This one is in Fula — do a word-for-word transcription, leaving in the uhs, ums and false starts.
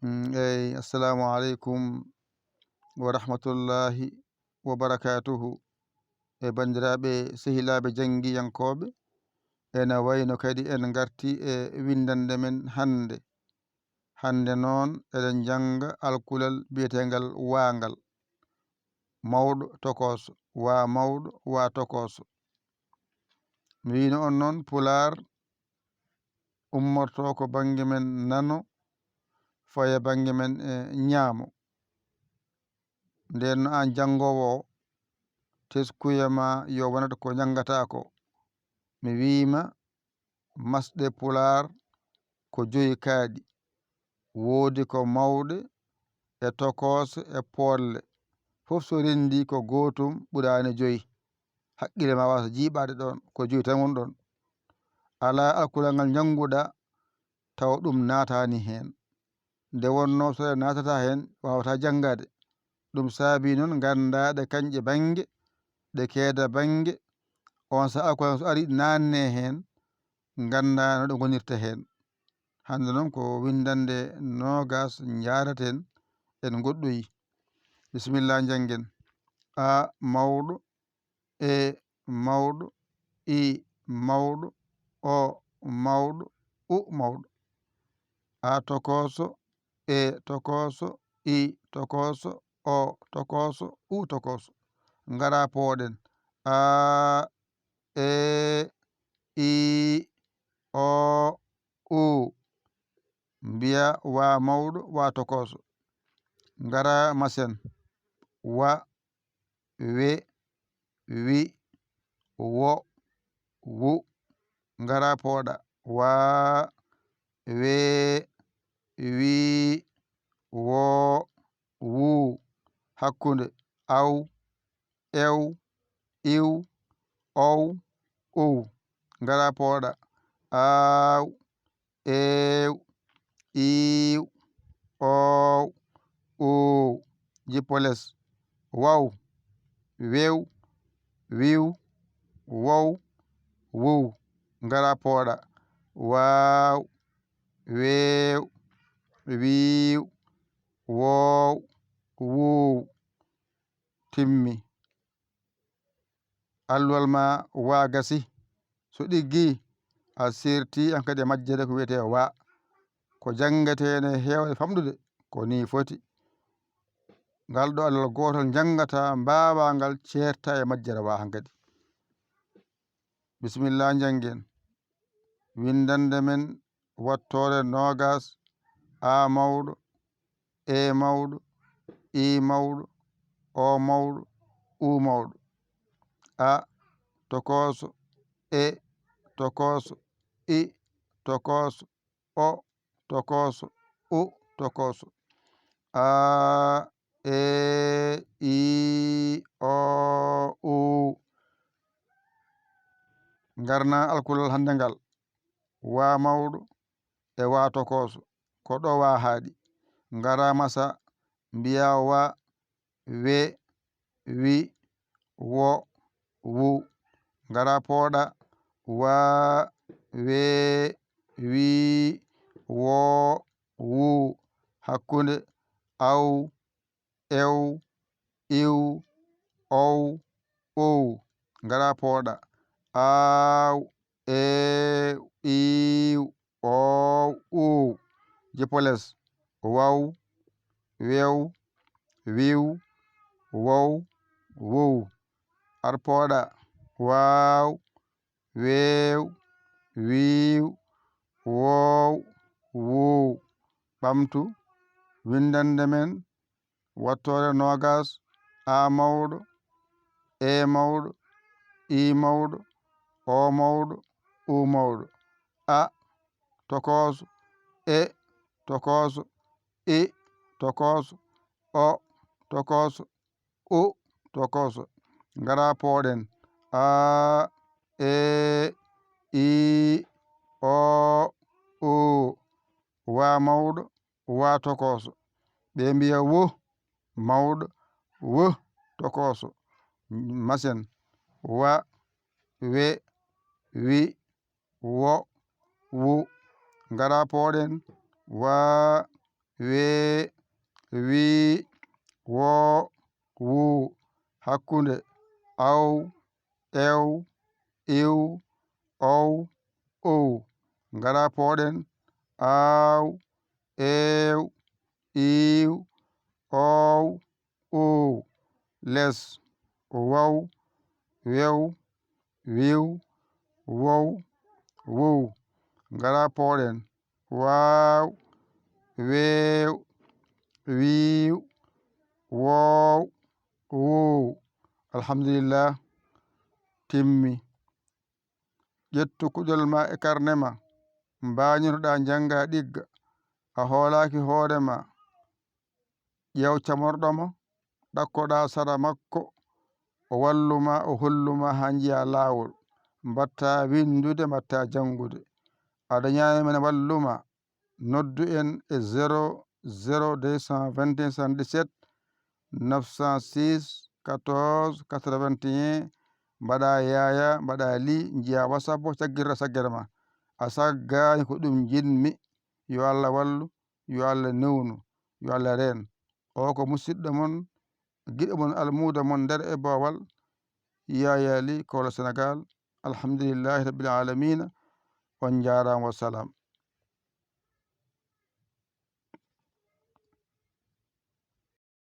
Mm, eyi, assalamu aleykum wa rahmatullahi wa barakatuhu. E banndiraaɓe sehilaaɓe janngiyankooɓe, ena wayno kadi en ngarti e winndannde men hannde. Hannde noon, eɗen njannga alkulal biyeteengal waangal. Mawɗo tokooso, waa mawɗo, waa tokooso. Mi wiino on noon, Pulaar ummorto ko bannge men nano, faya bannge men, eh, ñaamo. Ndeen no aan janngoowo o, teskuya ma yo wonat ko njanngataa ko. Mi wiima, masɗe Pulaar ko joyi kaaɗi. Woodi ko mawɗe, e tokoose, e poolle. Fof so renndii ko gootum ɓuraani joyi. Hakkille ma waasa jiiɓaade ɗoon, ko joyi tan woni ɗoon. Alaa alkulal ngal njannguɗaa, tawa ɗum naataani heen. Nde wonnoo so ɗe naatataa heen, waawataa janngaade. Ɗum saabii noon nganndaa ɗe kañƴe bannge, ɗe keeda bannge. Oon saaha alkulal so arii, naatnee heen, nganndaa no ɗe ngonirta heen. Hannde noon ko winndannde noogaas njaaraten, en ngoɗɗoyi. Bisimilla, njanngen. A mawɗo, E mawɗo, I mawɗo, O mawɗo, U mawɗo. A tokooso, E tokooso, I tokooso, O tokooso, U tokooso. Ngara pooɗen. A, E, I, O, U. Mbiya wa mawɗo, wa tokooso. Ngara masen. Wa, we, wi, wo, wu. Ngara pooɗa. Wa, we, wi, wo, wu. Hakkunde. Aw, ew, iw, ow, uw. Ngara pooɗa. Aaw, eew, iiw, oow, uuw. Jippo les. Waw, wew, wiw, wow, wuw. Ngara pooɗa. Waaw, weew, wiiw, woow, wuuw. Timmi. Alluwal ma wa gasi. So ɗiggii, a seertii hankadi e majjere ko wiyetee wa. Ko janngetee ene heewde famɗude, ko nii foti. Ngal ɗo alluwal gootol njanngata, mbaawaa ngal ceerta e majjere wa hankadi. Bisimilla, njanngen. Winndannde men wattoore noogaas, A mawɗo, E mawɗo, I mawɗo, O mawɗo, U mawɗo. A tokooso, E tokooso, I tokooso, O tokooso, U tokooso. A, E, I, O, U. Ngarna alkulal hannde ngal. Wa mawɗo e wa tokooso. Ko ɗo wa haaɗi. Ngara masa, mbiya wa, we, wi, wo, wu. Ngara pooɗa. Wa, we, wi, wo, wu. Hakkunde. Aw, ew, iw, ow, uw. Ngara pooɗa. Aaw, eew, iiw, oow, uuw. Jippo les. Waw, wew, wiw, wow, wuw. Ar pooɗa. Waaw, weew, wiiw, woow, wuuw. Ɓamtu winndannde men. Wattoore noogaas, A mawɗo, E mawɗo, I mawɗo, O mawɗo, U mawɗo. A tokooso, E tokooso, I tokooso, O tokooso, U tokooso. Ngara pooɗen. A, E, I, O, U. Wa mawɗo, wa tokooso. Ɓe mbiya wo mawɗo, wo tokooso. Masen. Wa, we, wi, wo, wu. Ngara pooɗen. Wa, wee, wii, woo, wuu. Hakkunde, aw, ew, iw, ow, ow. Ngara pooɗen, aaw, eew, iiw, oow, oow. Les, waw, wew, wiw, wow, wow. Ngara pooɗen, waaw, weew, wiiw, woow, woow. Alhamdulillah, timmi. Ƴettu kuɗol ma e karne ma, mbaañotoɗaa njannga ɗigga, a hoolaaki hoore ma. Ƴeew camorɗo ma, ɗakkoɗaa sara makko, o wallu ma, o hollu ma haa njiyaa laawol. Mbaɗtaa winndude, mbaɗtaa janngude. A dañaani men wallu ma, noddu en e zéro zéro deux cent vingt et un soixante-dix-sept neuf cent six quatorze quatre-vingt-un. Mbaɗaa yaaya, mbaɗaa lii, njiyaa WhatsApp o, caggirɗaa saggere ma. A saggaani, ko ɗum njiɗmi. Yo Allah wallu, yo Allah newnu, yo Allah reen. O ko musidɗo mon, giɗo mon, almuudo mon nder e boowal, Yaya Ly, Kowla Senegaal. Alhamdulillahi Rabbil Aalamiina. On njaaraama, wa salaam.